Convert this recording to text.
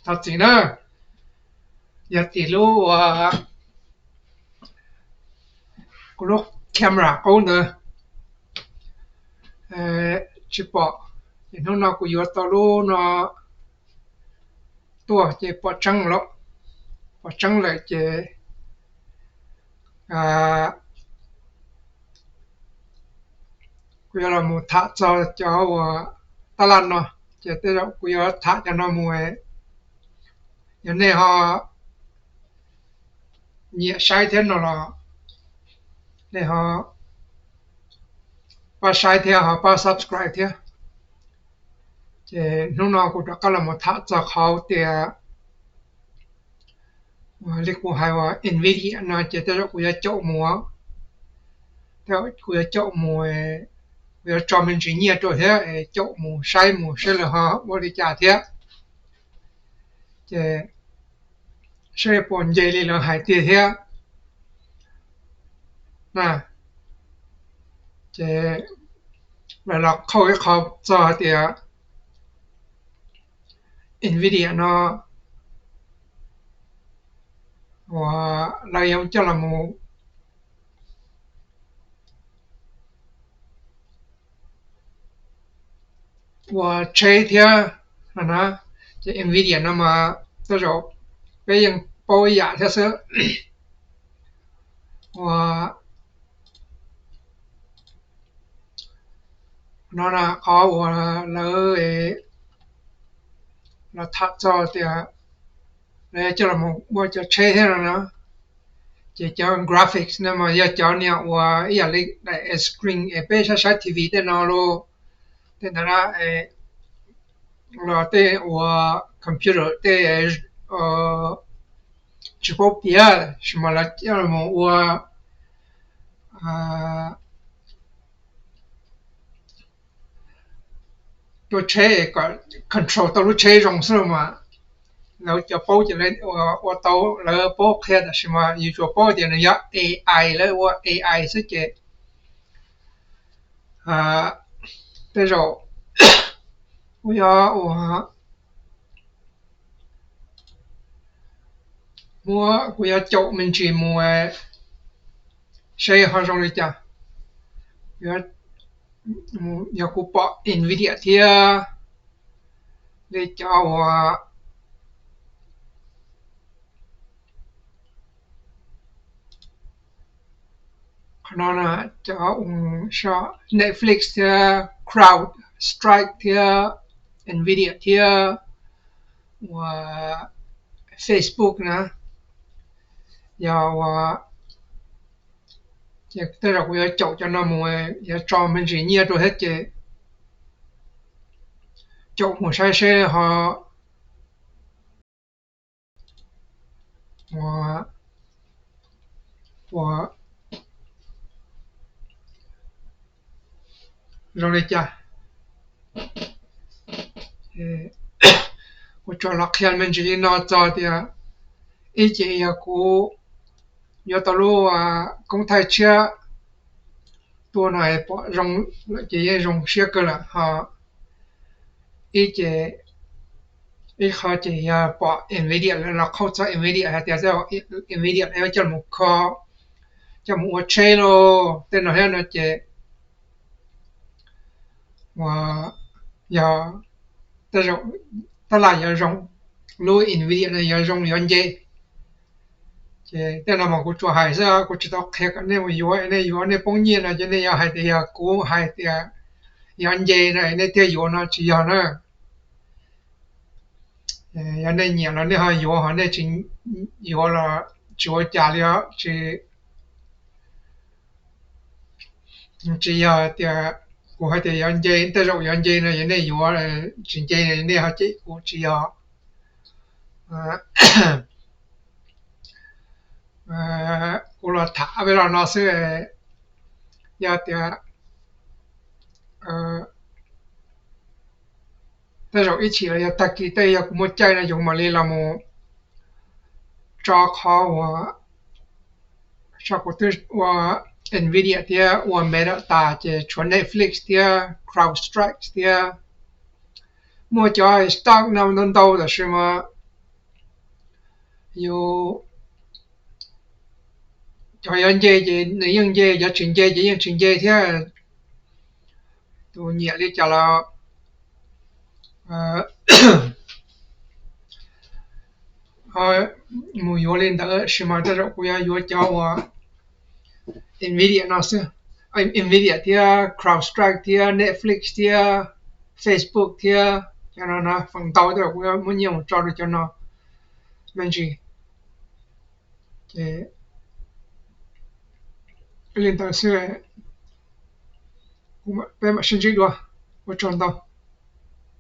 Thov txim na, yog tim lub, kuv lub camera qub ntawd tsis pom, ces hnub no kuv yuav tau lub no tuaj ces pom tseeb lawm, pom tseeb lawm ces kuv yuav los mus tham txog cov uas tab laj no, ces tej zaum kuv yuav tham cov no mus, yog nej ho nyiam saib thiab no los nej ho pab saib thiab ho pab subscribe thiab. Ces hnub no kuv rov qab los mus tham txog qhov tias li kuv hais uas Nvidia no ces tej zaum kuv yuav caum mus, tej zaum kuv yuav caum mus, kuv yuav tso me ntsis nyiaj rau thiab caum mus saib mus saib lawv ho ua li cas thiab, ces saib puas nce li lawv hais tiag thiab na. Ces lawv los qhauj ib qho txog hais tias Nvidia no uas lawv yuav coj los mus ua tsheb thiab no na, ces Nvidia no mas tej zaum peb yeej paub ib yam thiab xwb. Ua no na, qhov uas lawv los tham txog tias lawv coj los mus ua cov tsheb thiab no na, ces cov graphics no mas yog cov niag uas ib yam li daim screen es peb saib saib T V tej no los, tej ntawd na, los tej uas computer tej tsis paub piav tab sis mas lawv coj los mus ua tua tsheb kom control tau lub tsheb zoo xwb los mas. Lawv cov paub ces lawv ua tau, lawv paub qhia, tab sis mas yus tsuas paub tias nws yog A I, lawv ua A I xwb ces tej zaum kuv yuav ua muab, kuv yuav caum me ntsis mus seb ho zoo li cas. Yog kuv pom Nvidia thiab li cov uas qhov no, cov Netflix thiab CrowdStrike thiab Nvidia thiab uas Facebook na, yog uas tej zaum kuv yuav caum cov no mus, yuav tso me ntsis nyiaj rau thiab ces caum mus saib seb ho ua zoo li cas. Kuv tsuas los qhia me ntsis li no txog tias ib ce yog kuv yuav tau lub koob thaij tshiab tuaj no pom zoo lawm ces yeej zoo siab kawg lawm ho. Ib ce, ib qho ces yog pom Nvidia lawv los qhauj txog Nvidia hais tias Nvidia lawv yuav coj mus kho, coj mus ua tsheb los tej no thiab no ces uas yog tej zaum tab laj yuav zoo, lub Nvidia no yuav zoo yuav nce. Ces tej no mas kuv tsuas hais xwb, kuv tsis tau qhia kom nej mus yuav, nej yuav nej poob nyiaj no ces nej yuav hais tias yog kuv hais tias yuav nce no nej thiaj yuav no tsis yog na. Yog nej nyiam los nej ho yuav, ho nej tsis yuav los tsis ua cas li os. Tsis, tsis yog tias kuv hais tias yuav nce, tej zaum yuav nce no yog nej yuav, tsis nce nej ho cem kuv tsis yog. Kuv los tham peb los no xwb, yog tias tej zaum ib chim los yog tag kis tej yog kuv muaj caij no yus mam li los mus tso qhov uas, tso kuv twb ua Nvidia thiab ua Meta tas ces tshuav Netflix thiab CrowdStrike thiab muaj cov stock no ntau ntau tab sis mas yus, cov yuav nce ces nws yeej nce, cov tsis nce ces yeej tsis nce thiab. Tus nyiam li cas los mus yuav li ntawd, tab sis mas tej zaum kuv yuav yuav cov uas Nvidia no xwb. Nvidia thiab CrowdStrike thiab Netflix thiab Facebook thiab cov no na, feem ntau tej zaum kuv yuav muab nyiaj mus tso rau cov no me ntsis. Ces li ntawd xwb, peb mam sib ntsib dua, ua tsaug ntau.